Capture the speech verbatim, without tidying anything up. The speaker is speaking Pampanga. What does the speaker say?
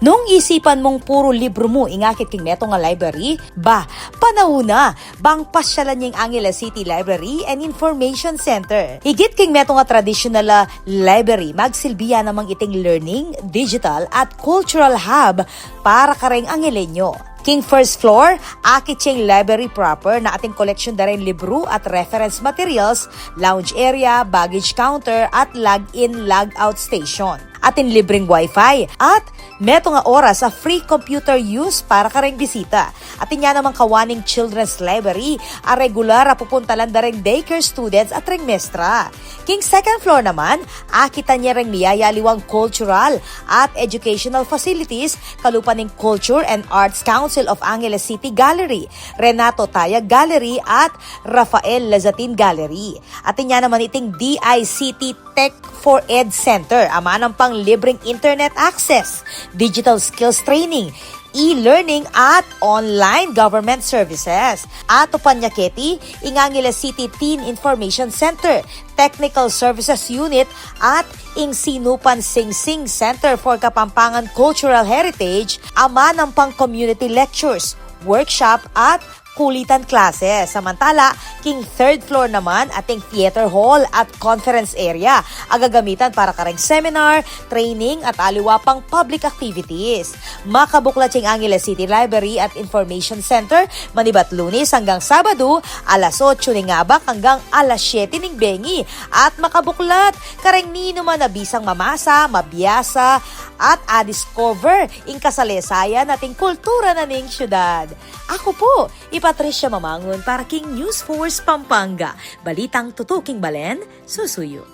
Nung isipan mung puru libru mu ing akit king metung a library, ba, panaun na bang pasyalan ye ing Angeles City Library and Information Center. Igit king metung a traditional a library, magsilbi ya namang iting learning, digital, at cultural hub para kareng Angelenyo. King first floor, akit ye ing library proper na atin koleksyon da reng libru at reference materials, lounge area, baggage counter, at log-in, log-out station. Atin libreng wifi at metung a oras a free computer use para kareng bisita. Atin ya namang kawaning children's library a regular a pupuntalan da reng daycare students at reng mestra. King second floor naman, akitan ye reng miyayaliwang cultural at educational facilities kalupa ning Culture and Arts Council of Angeles City Gallery, Renato Tayag Gallery, at Rafael Lazatin Gallery. Atin ya naman iting D I C T Tech for Ed Center, a manang pang libreng internet access, digital skills training, e-learning at online government services. At upan ya keti, ing Angeles City Teen Information Center, Technical Services Unit at ing Sinupan Singsing Center for Kapampangan Cultural Heritage, a manang pang community lectures, workshop at kulitan classes. Samantala, king third floor naman ating theater hall at conference area a gagamitan para kareng seminar, training at aliwa pang public activities. Makabuklat ya ing Angeles City Library at Information Center manibat Lunes anggang Sabadu, alas otso ning abak anggang alas siyete ning bengi. At makabuklat kareng ninuman a bisang mamasa, mabiasa, at a-discover ing kasalesayan at ing kultura na ning syudad. Aku pu, i Patricia Mamangun para king News Force Pampanga. Balitang tutuking balen, susuyu.